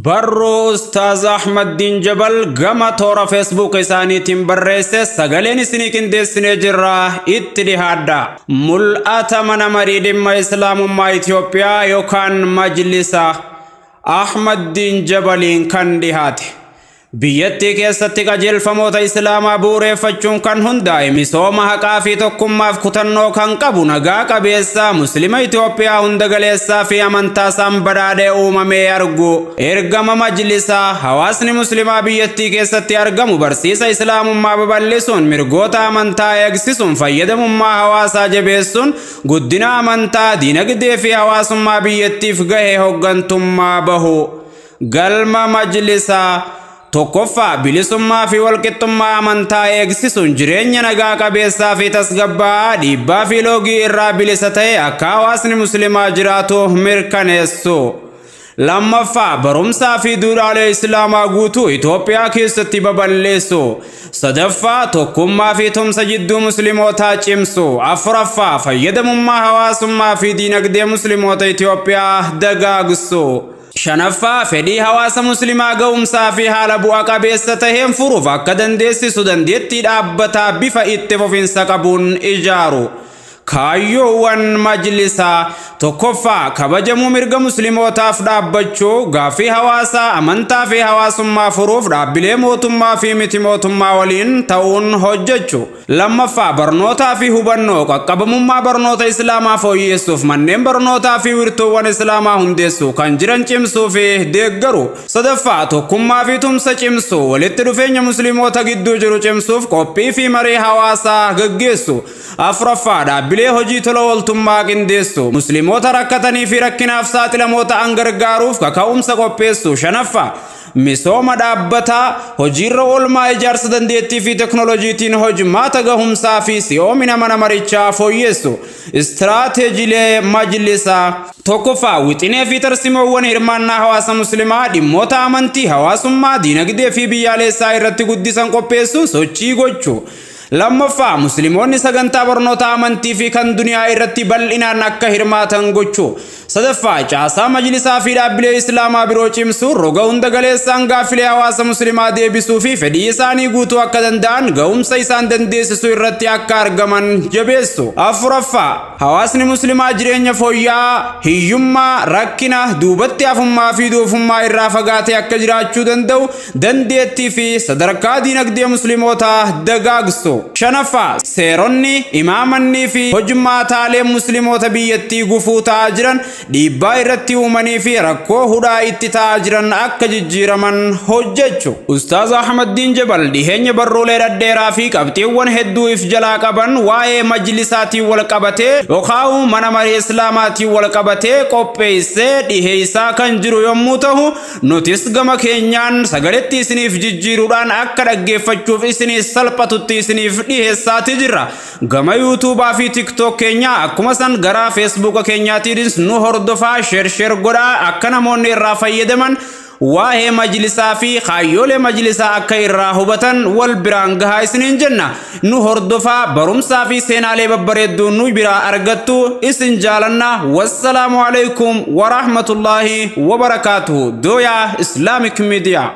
Barruu Ustaaz Ahmaddiin Jabal gama toora Facebook isaaniitiin barreesse sagaleen isinii qindeessinee jirra, itti dhihaadha. Mul'ata mana marii dhimma Islaamummaa Itoophiyaa yookaan Majlisa Ahmaddiin Jabaliin kan dhihaate. Biyyattii keessatti qajeelfamoota Islaamaa bu'uureeffachuun kan hundaa'e, misooma haqaa fi tokkummaaf kutannoo kan qabu, nagaa qabeessa, Muslima Itoophiyaa hunda galeessaa fi amantaa isaan badhaadhee uumamee argu. Ergama majlisaa: hawaasni Muslimaa biyyattii keessatti argamu barsiisa Islaamummaa babal'isuun, mirgoota amantaa eegsisuun, fayyadamummaa hawaasaa jabeessuun, guddina amantaa, diinagdee fi hawaasummaa biyyattiif gahee hooggantummaa bahu. Galma majlisaa: Tokkoffaa, bilisummaa fi walqixxummaa amantaa eegsisuun jireenya nagaa qabeessaa fi tasgabbaa'aa, dhiibbaa fi loogii irraa bilisa ta'e akka hawaasni Muslimaa jiraatu mirkaneessu. Lammaffaa, barumsaa fi duudhaalee Islaamaa guutuu Itoophiyaa keessatti babal'issu. Sadaffaa, tokkummaa fi tumsa jidduu Muslimootaa cimsu. Afuraffaa, fayyadamummaa hawaasummaa fi diinagdee Musliimoota Itoophiyaa dagaagsu. Shanaffaa, fedhii hawaasa Muslimaa ga'umsaa fi haala bu'a qabeessa taheen furuuf akka dandeessisu dandeettii dhaabbataa bifa itti fufinsa qabuun ijaaru. Kaayyoowwan majlisaa: Tokkoffaa, kabajamuu mirga Muslimootaaf dhaabbachuu, gaaffii hawaasaa, amantaa fi hawaasummaa furuuf dhaabbilee mootummaa fi miti mootummaa waliin ta'uun hojjechuu. Lammaffaa, barnootaa fi hubannoo qaqqabamummaa barnoota Islaamaa fooyyessuuf manneen barnootaa fi wirtuuwwan Islaamaa hundeessuu, kan jiran cimsuu fi deeggaru. Sadaffaa, tokkummaa fi tumsa cimsuu, walitti dhufeenya Musliimoota gidduu jiru cimsuuf qophii fi marii hawaasaa gaggeessu. Afuraffaa, dhaabbilee hojii tola ooltummaa qindeessu, Musliimoota rakkatanii fi rakkinaaf saaxilamoo ta'an gargaaruuf kaka'umsa qopheessu. Shanaffaa, misooma dhaabbataa, hojiirra oolmaa ijaarsa dandeettii fi teknooloojiitiin hojmaata gahumsaa fi si'oomina mana marichaa fooyyessu. Istiraateejilee majlisaa: Tokkoffaa, wixinee fi tarsimoowwan hirmaannaa hawaasa Muslimaa dhimmoota amantii, hawaasummaa, diinagdee fi biyyaalessaa irratti guddisan qopheessuun sochii gochuu. Lammaffaa, Musliimoonni sagantaa barnoota amantii fi kan duniyaa irratti bal'inaan akka hirmaatan gochuu. Sadaffaa, caasaa majlisaa fi dhaabbilee Islaamaa biroo cimsuu, roga hunda galeessaan gaaffilee hawaasa Muslimaa deebisuu fi fedhii isaanii guutuu akka danda'an ga'umsa isaan dandeessisu irratti akka argaman jabeessu. Afuraffaa, hawaasni Muslimaa jireenya fooyya'aa, hiyyummaa, rakkina, duubatti hafummaa fi doofummaa irraa fagaatee akka jiraachuu danda'u dandeettii fi sadarkaa diinagdee Muslimootaa dagaagsu. Shanaffaa, seeronni, imaamannii fi hojmaataaleen Musliimoota biyyattii gufuu ta'aa jiran, dhiibbaa irratti uumanii fi rakkoo hudhaa itti ta'aa jiran akka jijjiiraman hojjechu. Ustaaz Ahmaddiin Jabal dhiheenya barruulee dhadheeraa fi qabxiiwwan hedduu if jalaa qaban waa'ee majlisaatiin wal qabatee yookaan mana marii Islaamaatiin wal qabatee qopheessee dhiheessaa kan jiru yommuu ta'u, nutis gama keenyaan sagaletti isiniif jijjiiruudhaan akka dhaggeeffachuuf isiniif salphatutti isiniif dhiheessaati jirra. Gama YouTubaa fi TikTok keenyaa, akkuma san gara Facebooka keenyaatiinis nu hordofaa, share share godhaa, akka namoonni irraa fayyadaman, waa'ee majlisaa fi kaayyoolee majlisaa akka irraa hubatan wal biraan gahaa isiniin jenna. Nu hordofaa, barumsaa fi seenaalee babbareedduu nu biraa argattu. Isin jaalanna. Wassalaamu alaikum warahmatullaahi wabarakaatuhu. Dooyaa Islamic Media.